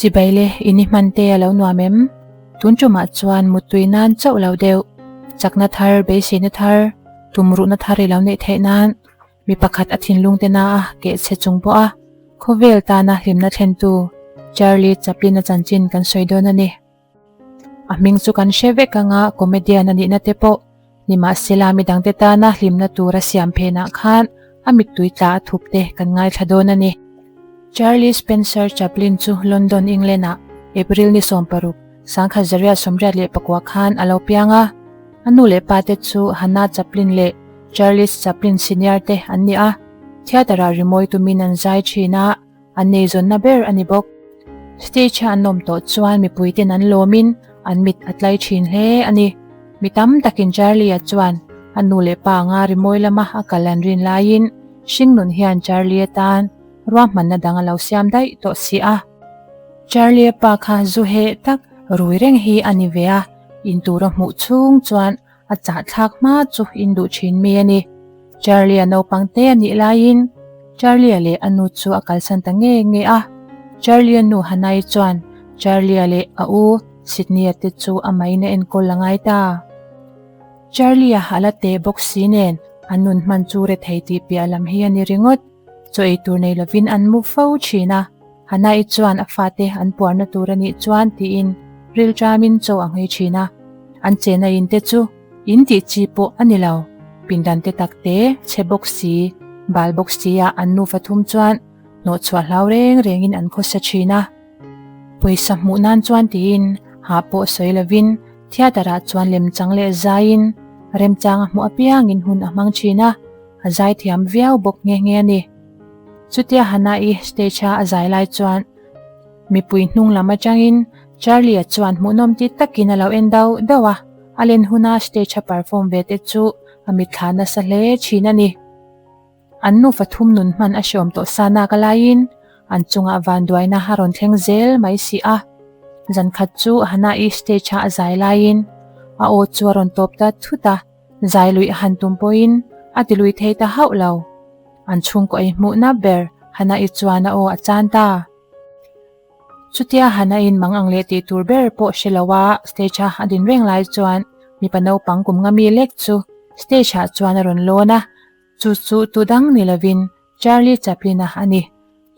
Chibai le in i hman te a lo nuam em? Tun tumah chuan muttui nan chauh lo deuh, chakna thar, beiseina thar, tumruhna thar i lo neih theih nan mi pakhat a thinlung te na a keh chhe chung pawh a khawvel tana hlimna thlentu Charlie Chaplin-a chanchin kan sawi dawn a ni. A hming chu kan hre vek anga comedian a nihna te pawh nimahsela midangte tana hlimna tura siam phenah khan a mittui tla a thup te kan ngaithla dawn a ni. Charlie Spencer Chaplin chu London, England-ah April ni 16, 1884 khan a lo piang a. A nu leh pa te chu Hannah Chaplin leh Charles Chaplin Senior te an ni a. Theatre-ah rimawi tumin an zai thin a. An neizawnna ber a ni bawk. Stage-a an awm tawh chuan mipuiten an lawmin an mit a tlai thin hle a ni. Mi tam takin Charlie-a chuan a nu leh pa anga rimawi lama a kal an rin laiin hringnun hian Charlie-a tan ruahmanna dang a lo siam daih tawh si a. Charlie-a pa kha zu heh tak rui reng hi a ni ve a, intur a hmuh chhung chuan A chahthlak hma chu in duh thin mi a ni. Charlie-a naupang te a nih laiin Charlie-a leh a nu chu a kalsan ta nge nge a. Charlie-a nu Hanai chuan Charlie-a leh a u Sydney-a te chu a main a enkawl a ngai ta. Charlie-a a la teh bawk si nen a nun hman chu rethei tih piah lam hi a ni ringawt. Chaw ei tur nei lovin an mu fo thin a. Hanai chuan a fate an puarna tur a nih chuan tiin rilṭamin chaw a nghei ṭhin a. An chena in te chu in tih chi pawh a ni lo. Pindan te tak te, chhe bawk si, bal bawk si ah an nufa thum chuan hnawhchhuah hlau reng rengin an khawsa ṭhin a. Pawisa hmuh nan chuan tiin hah pawh sawi lovin theatre ah chuan lemchang leh zaiin remchang a hmuh apiangin hun a hmang ṭhin a, a zaithiam viau bawk nghe nghe a ni. Chutia Hannah-i stage-a a zai lai chuan mipui hnung lam atangin Charlie-a chuan hmuhnawm ti takin a lo en dauh dauh a, a len huna stage-a perform ve te chu a mitthla nasa hle thin a ni. An nufa thum nun hman a hreawm tawh sa nak a laiin an chungah vanduaina a rawn thleng zel mai si a. Zan khat chu Hannah-i stage-a a zai laiin a aw chu a rawn tawp ta thut a, zai luih a han tum pawhin a ti lui thei ta hauh lo. An chhungkaw ei hmuhna ber Hannah-i chuan a aw a chan ta. Chutia Hannah-in mang ang leh tih tur ber pawh hre lo a stage-a a din reng lai chuan mipa naupang kum nga mi lek chu stage-ah chuan a rawn lawn a, chu chu tu dang ni lovin Charlie Chaplin-a a ni.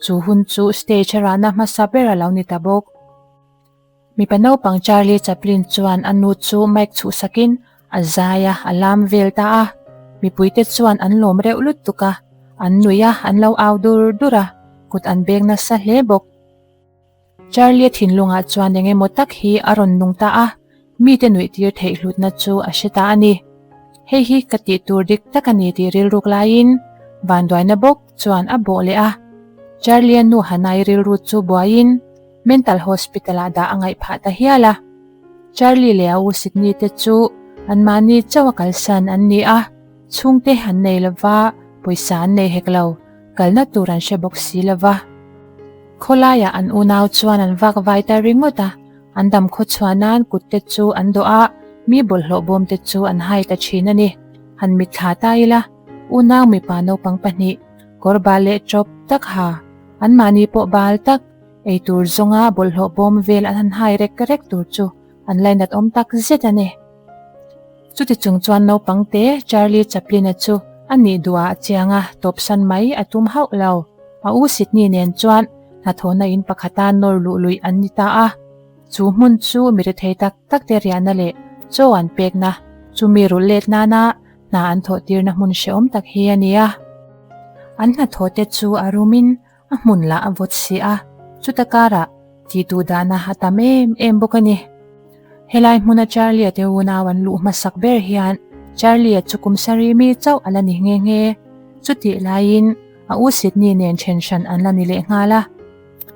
Chu hun chu stage a rahna hmasa ber a lo ni ta bawk. Mipa naupang Charlie Chaplin chuan a nu chu mic chhuhsakin a zai a, a lam vel ta a. Mipuite chuan an lawm reuh lutuk a, an nui a, an lo au dur dur a, kut an beng nasa hle bawk. Charlie-a thinlungah chuan eng emaw tak hi a rawn nung ta a, mite nuih tir theih hlutna chu a hre ta a ni. Hei hi ka tih tur dik tak a ni tih rilruk laiin vanduaina bawk chuan a bawh leh a. Charlie-a nu Hanai rilru chu buaiin, Mental Hospital ah dah a ngaih phah ta hial a. Charlie leh a u Sydney te chu anmahni chauh a kalsan an ni a, chhungte an nei lova, pawisa an nei hek lo, kalna tur an hre bawk si lova. Khawlaiah an unau chuan an vak vai ta ringawt a, an dam khaw chhuah nan kut te chu an dawh a, mi bawlhhlawh bawm te chu an hai ta thin a ni. Han mitthla ta ila, unau mipa naupang pahnih, kawr bal leh tawp tak ha, anmahni pawh bal tak, Ei tur zawnga bawlhhlawh bawm vel an han hai rek rek tur chu an lainat awm tak zet a ni. Chuti chung chuan naupang te Charlie Chaplin-a chu a nih duhah a chiang a, tawpsan mai a tum hauh lo. A u Sydney nen chuan hnathawhna in pakhata nawr luh luih an ni ta a. Chu hmun chu mi rethei tak tak te riahna leh chaw an pekna, chumi rulh let nana hna an thawh tirna hmun hrehawm tak hi a ni a. An hnathawh te chu a rumin A hmun lah a vawt si a, chuta karah tih duh dahna a tam em em bawk a ni. Helai hmuna Charlie-a te unau an luh hmasak ber hian Charlie-a chu kum sarih mi chauh a la ni nghe nghe. Chutih laiin a u Sydney nen then hran an la ni leh nghal a.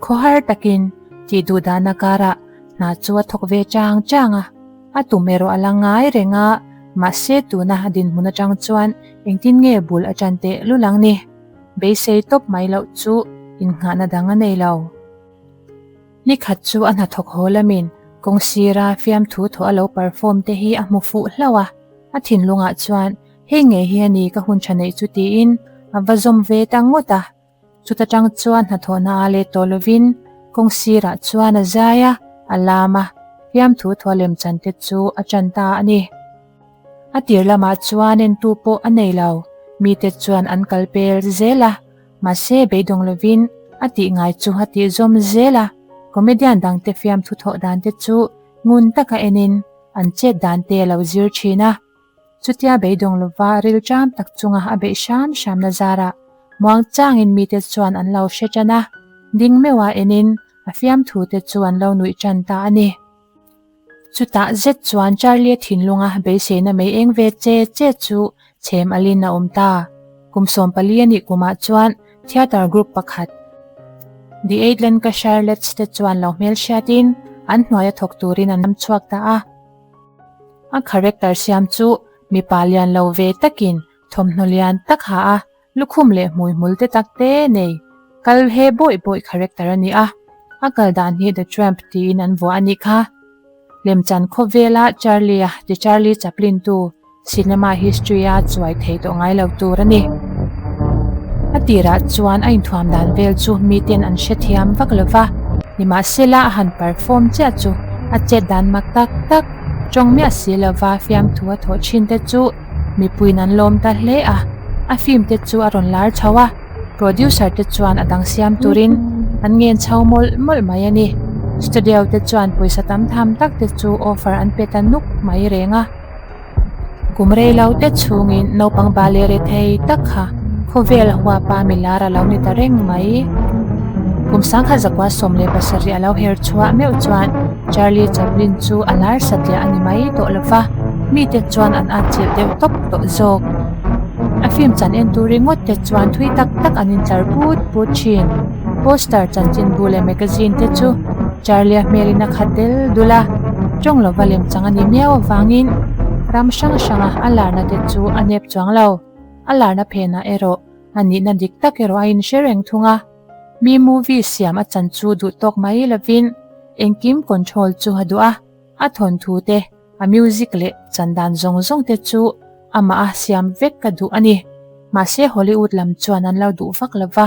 Khawhar takin tih duh dahna karah hna chu a thawk ve chang chang a, a tum erawh a la ngai reng a, mahse tuna a dinhmun atang chuan engtin nge bul a tan teh lul ang ni. Beisei tawp mai loh chu innghahna dang a nei lo. Ni khat chu a hnathawk haw lamin kawng sira fiamthu thaw a lo perform te hi a hmu fuh hlauh a, a thinlungah chuan hei ngei hi a ni ka hun tha neih chu tiin a va zawm ve ta ngawt a. Chuta tang chuan hnathawhna a let tawh lovin Kawng sirah chuan a zai a, a lam a, fiamthu thua lemchan te chu a ṭan ta a ni. A tir lamah chuan entu pawh a nei lo, mite chuan an kal pel zel a, mahse beidawng lovin a tih ngai chu a tih zawm zel a, comedian dangte fiamthu thawh dan te chu ngun taka enin an chet dan te a lo zir thin a. Chutia beidawng lova rilṭam tak chunga a beih hram hramna zarah muangchangin mite chuan an lo hre ṭan a, ding meuha enin a fiamthu te chu an lo nuih ṭan ta a ni. Chutah zet chuan Charlie-a thinlunga beiseina mei eng ve che che chu chhem alin a awm ta. Kum 14 a nih kumah chuan theatre group pakhat The Eight Lancashire Lads te chuan lo hmelhriatin an hnuaia thawk turin an lam chhuak ta a. A character siam chu mipa lian lo ve takin thawmhnaw lian tak ha a, Lukhum leh hmuihmul te tak te nei kal he bawih bawih character a ni a, a kal dan hi The Tramp tiin an vuah a nih kha. Lemchan khawvela Charlie-a ti Charlie Chaplin tu cinema history-a chuai thei tawh ngai lo tur a ni. A tirah chuan a inthuam dan vel chu miten an hrethiam vak lo va, nimahsela a han perform chiah chu a chet dan mak tak tak, tawng miah si lova fiamthu a thawh thin te chu Mipuiin an lawm ta hle a, a film te chu a rawn lar chho a, producer te chuan a dang siam turin an ngen chho mawlh mawlh mai a ni. Studio te chuan pawisa tam tham tak te chu offer an pe ta nuk mai reng a. Kum rei lo te chhungin naupang bale re thei tak kha khawvel huapa milar a lo ni ta reng mai. Kum sangkhat zakua 17 a lo her chhuah meuh chuan Charlie Chaplin chu a lar satliah a ni mai tawh lo va, mite chuan an atchilh deuh tawp tawh zawk. A film chan en tur ringawt te chuan thui tak tak an intlar put put thin. Poster chanchinbu leh magazine te chu Charlie-a hmelin a khat del dul a, tawng lova lemchang a ni miau avangin ram hrang hranga a larna te chu a nep chuang lo. A larna phenah erawh a nihna dik tak erawh a inhre reng thung a. Mi movie siam a chan chu duh tawk mai lovin engkim control chu a duh a, a thawnthu te, a music leh chan dan zawng zawng te chu amah a siam vek ka duh a ni. Mahse Hollywood lam chuan an lo duh vak lo va.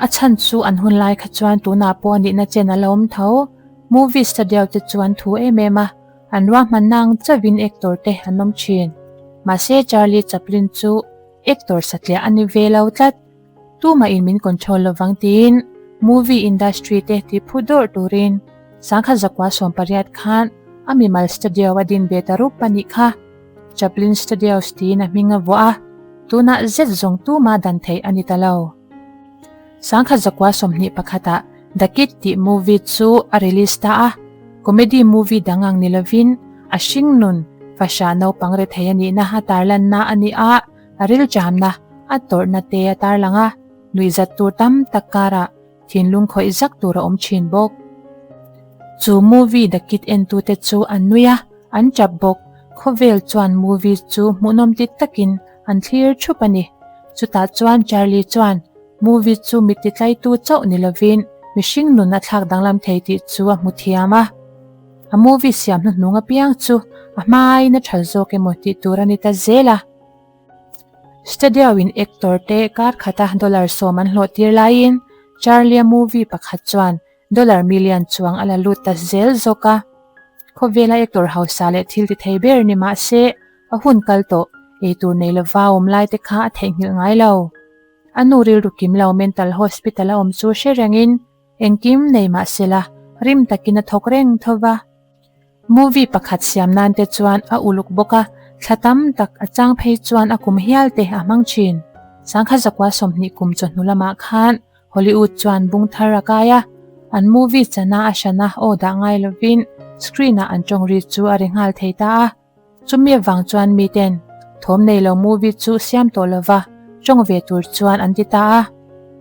A chhan chu an hun lai kha chuan tunah pawh a nihna chen a lo awm tho. Movie studio te chu an thu em em a, an ruahmanna ang chauhin actor te an awm thin. Mahse Charlie Chaplin chu actor satliah a ni ve lo tlat. Tumah in min control lovang tiin movie industry te ti phu dawrh turin sangkhat zakua 18 khan a mimal studio a din ve ta rup a nih kha. Chaplin Studios tiin a hming a vuah a, tunah zet zawng tumah dan theih a ni ta lo. Sangkhat zakua 21 ah The Kid tih movie chu a release ta a, comedy movie dang ang ni lovin a hring nun fahrah naupang rethei a nihna a tarlanna a ni a, A rilṭamna, a tawrhna te a tarlang a, nuihzat tur tam tak karah thinlung khawih zak tur a awm thin bawk. Chu movie The Kid entute chu an nui a, an ṭap bawk. Khawvel chuan movie chu hmuhnawm ti takin an thlir ṭhup a ni. Chutah chuan Charlie chuan movie chu mi titlaitu chauh ni lovin mihring nun a thlak danglam thei tih chu a hmu thiam a. A movie siam hnuhnung apiang chu a hmaiin a ṭhal zawk emaw tih tur a ni ta zel a. Studio in actor te kar khata dollar 10 an hlawh tir laiin Charlie-a movie pakhat chuan dollar million chuang a la lut ta zel zawk a. Khawvela actor hausa leh thil ti thei ber ni mah se a hun kal tawh eitur nei lova awm lai te kha a theihnghilh ngai lo. A nu rilru kim lo mental hospital a awm chu hre rengin engkim nei mah sela rim takin a thawk reng tho va. Movie pakhat siam nan te chuan a uluk bawk a, thla tam tak a chang phei chuan a kum hial te a hmang thin. Sangkhat zakua 20 kum chawhnu lamah khan Hollywood chuan bung thar a kai a, an movie chana a hrana aw dah ngai lovin screen ah an tawng ri chu a ri nghal thei ta a. Chumi avang chuan miten thawm nei lo movie chu siam tawh lova tawng ve tur chuan an ti ta a.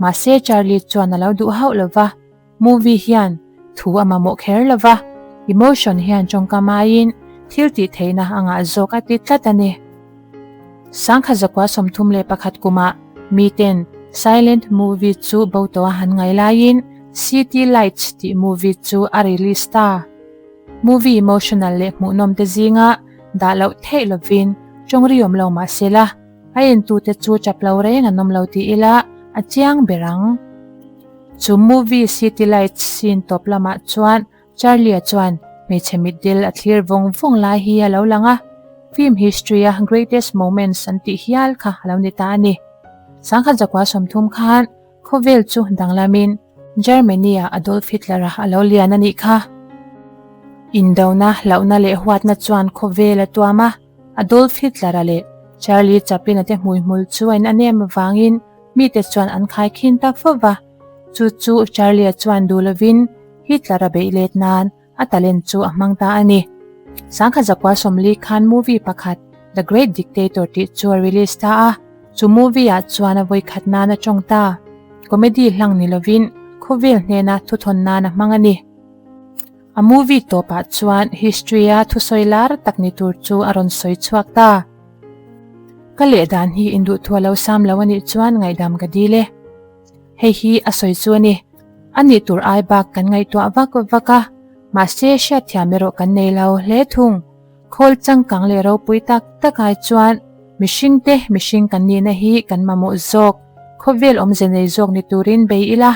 Mahse Charlie chuan a lo duh hauh lova. Movie hian thu a mamawh kher lo va, emotion hian tawngkam aiin thil tih theihna a ngah zawk a ti tlat a ni. Sangkhat zakua 31 kumah miten silent movie chu bo tawh a han ngai laiin City Lights tih movie chu a release ta. Movie emotional leh hmuhnawm te zinga dah loh theih lovin tawng ri awm lo mah se la, a entute chu chap lo reng an awm lo ti ila a chiang ber ang. Chu movie City Lights scene tawp lamah chuan Charlie-a chuan hmeichhe mitdel a thlir vawng vawng lai hi a lo lang a, film history-a greatest moments an tih hial kha a lo ni ta a ni. Sangkhat zakua 30 khan khawvel chu danglamin Germany-a Adolf Hitler-a a lo lian a nih kha. Indona, hlauhna leh huatna chuan khawvel a tuam a, Adolf Hitler-a leh Charlie Chaplin-a te hmuihmul chu a in a nem avangin mite chuan an khaikhin tak fo va, chu chu Charlie-a chuan duh lovin Hitler-a beih let nan a talent chu a hmang ta a ni. Sangkhat zakua 40 khan movie pakhat The Great Dictator tih chu a release ta a, chu movie ah chuan a vawi khat nan a tawng ta. Comedy hlang ni lovin khawvel hnena thuthawn nan a hmang a ni. A movie tawpah chuan history-a thusawi lar tak ni tur chu a rawn sawi chhuak ta. Ka leh dan hi induhthu a lo sam lo a nih chuan ngaihdam ka dil e. Hei hi a sawi chu a ni. A nih tur ai bak kan ngaihtuah vak vak a, mahse hriatthiam erawh kan nei lo hle thung. Khawl changkang leh ropui tak tak ai chuan mihringte mihring kan nihna hi kan mamawh zawk, khawvel awmze nei zawk ni turin bei ila,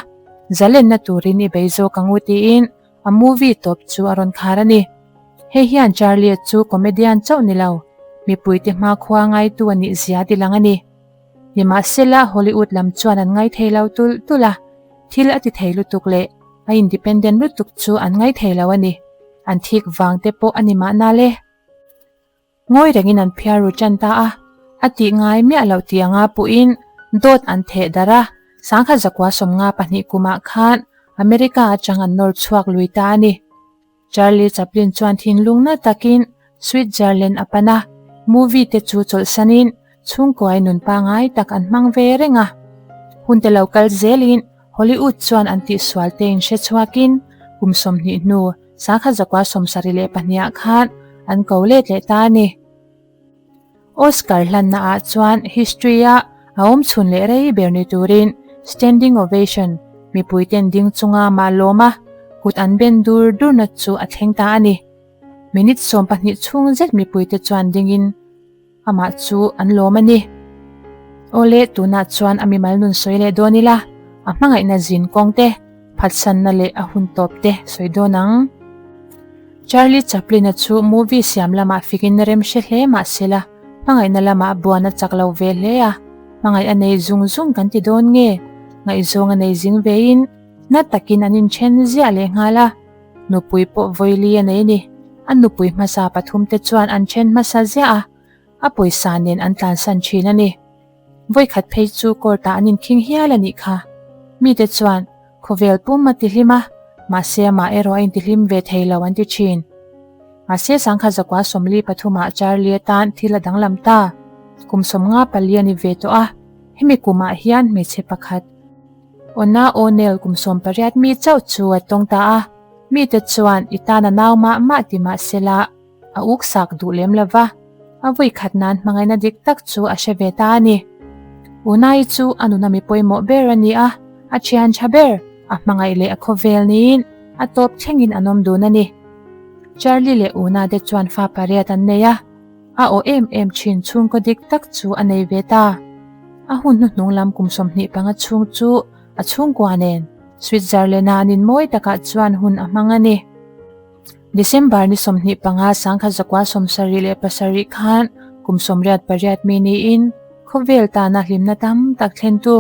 zalenna turin i bei zawk ang u tiin a movie tawp chu a rawn khar a ni. Hei hian Charlie-a chu comedian chauh ni lo, mipuite hmakhua ngaitu a nih zia tilang a ni. Nimahsela Hollywood lam chuan an ngaithei lo tulh tulh a, thil a ti thei lutuk leh a independent lutuk chu an ngaithei lo a ni. An thik vang te pawh a ni mahna le. Ngawi rengin an phiar ru tan ta a, a tih ngai miah loh tih anga puhin dawt an theh darh a, sangkhat zakua 52 kumah khan America atang an nawr chhuak lui ta a ni. Charlie Chaplin chuan thinlung na takin Switzerland a pan a, movie te chu chawlhsanin chhungkuai nun pangai tak an hmang ve reng a. Hun te lo kal zelin Hollywood chuan an tihsual te in hre chhuakin kum 20 hnu sangkhat zakua 72 ah khan an ko let leh ta a ni. Oscar hlanna ah chuan history a a awm chhun leh rei ber ni turin standing ovation mipui ten ding chunga mah lawm a kut an ben dur dur na chu a thleng ta a ni. Minute 12 chhung zet mipui te chuan dingin amah chu an lawm a ni. Awle tunah chuan a mimal nun sawi leh dawn ila a hmangaihna zin kawng te phatsanna leh a hun tawp te sawi dawn ang. Charlie Chaplin-a chu movie siam lamah fikin rem hre hle mah se la, hmangaihna lamah buan a chak lo ve hle a, hmangaih a nei zung zung kan ti dawn nge? Ngaihzawng a nei zing vein na takin an inthen ziah leh nghal a, nupui pawh vawili a nei a ni. A nupui hmasa pathum te chuan an then hmasa ziah a, a pawisa nen an tlansan thin a ni. Vawikhat phei chu court ah an inkhing hial a nih kha. Mite chuan khawvel pum a tihlim a, mahse amah erawh a intihlim ve thei lo an ti thin. Mahse sangkhat zakua 43 ah Charlie atan thil a danglam ta. Kum 54 a ni ve tawh a, hemi kumah hian hmeichhe pakhat Ona O'Neill kum 18 mi chauh chu a tawng ta a, mite chuan i tan a nau mah mah ti mahsela a uk sak duh lem lova, a vui khat nan hmangaihna dik tak chu a hre ve ta a ni. Unai chu a nuna mi pawimawh ber a ni a, a thian tha ber, a hmangaih leh a khawvel niin a tawp thlengin an awm dun a ni. Charlie leh Una te chuan fa pariat an nei a, a aw em em thin chhungkaw dik tak chu a nei ve ta. A hun hnuhnung lam kum 25 chhung chu a chhungkua nen Switzerland-a an inmawi takah chuan hun a hmang a ni. December ni 25 sangkhat zakua 77 khan kum 88 mi niin khawvel tana hlimna tam tak thlentu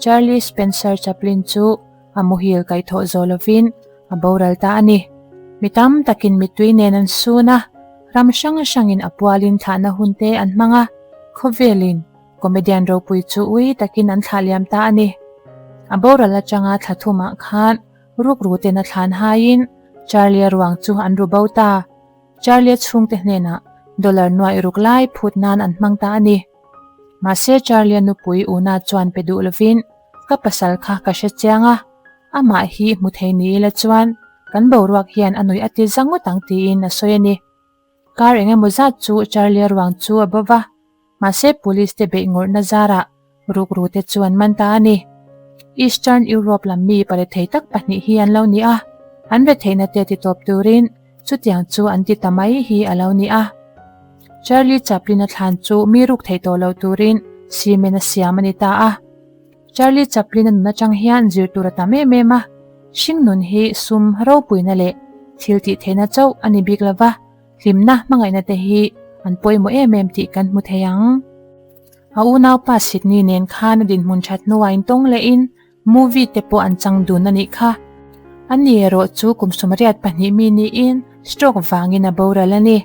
Charlie Spencer Chaplin chu a muhil kaihthawh zawh lovin a boral ta a ni. Mi tam takin mittui nen an sun a, ram hrang hrangin a pualin thlahna hun te an hmang a, khawvelin comedian ropui chu ui takin an thlah liam ta a ni. A boral atanga thla thumah khan rukru ten a thlan haiin Charlie-a ruang chu an ru bo ta. Charlie-a chhungte hnenah dollar nuaih ruk lai phut nan an hmang ta a ni. Mahse Charlie-a nupui Una chuan pe duh lovin ka pasal kha ka hre chiang a, amah hi hmu thei ni ila chuan kan boruak hian a nuih a ti za ngawt ang tiin a sawi a ni. Kar eng emaw zat chu Charlie-a ruang chu a bo va, mahse police te beih ngawrhna zarah rukru te chu an man ta a ni. Eastern Europe lam mi pale thei tak pahnih hi an lo ni a, an retheihna te ti tawp turin chutiang chu an ti ta mai hi a lo ni a. Charlie Chaplin-a thlan chu mi ruk thei tawh lo turin cement a siam a ni ta a. Charlie Chaplin a nun atang hian zir tur a tam em em a, hring nun hi sum ropuina leh thil tih theihna chauh a ni bik lova, hlimna hmangaihna te hi an pawimawh em em tih kan hmu thei ang. A unaupa Sydney nen khan a dinhmun that hnuah intawng lehin movie te pawh an chang dun a nih kha. Ani erawh chu kum 82 mi niin stroke vangin a boral a ni.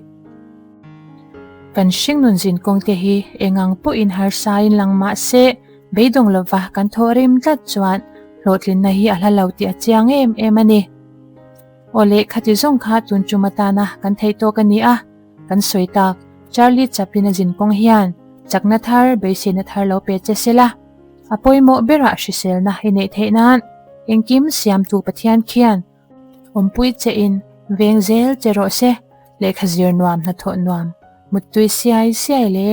Kan hringnun zinkawng te hi eng ang pawhin harsain lang mah se beidawng lova kan thawh rim tlat chuan hlawhtlinna hi a hla lo tih a chiang em em a ni. Awle khati zawng kha tun tum atana kan theih tawk a ni a, kan sawi tak Charlie Chaplin a zinkawng hian chakna thar beiseina thar lo pe che sela, a pawimawh berah hriselna i neih theih nan engkim siamtu Pathian khian Awmpui che in veng zel che rawh se, lehkha zir nuam hnathawh nuam, muttui siai siai le.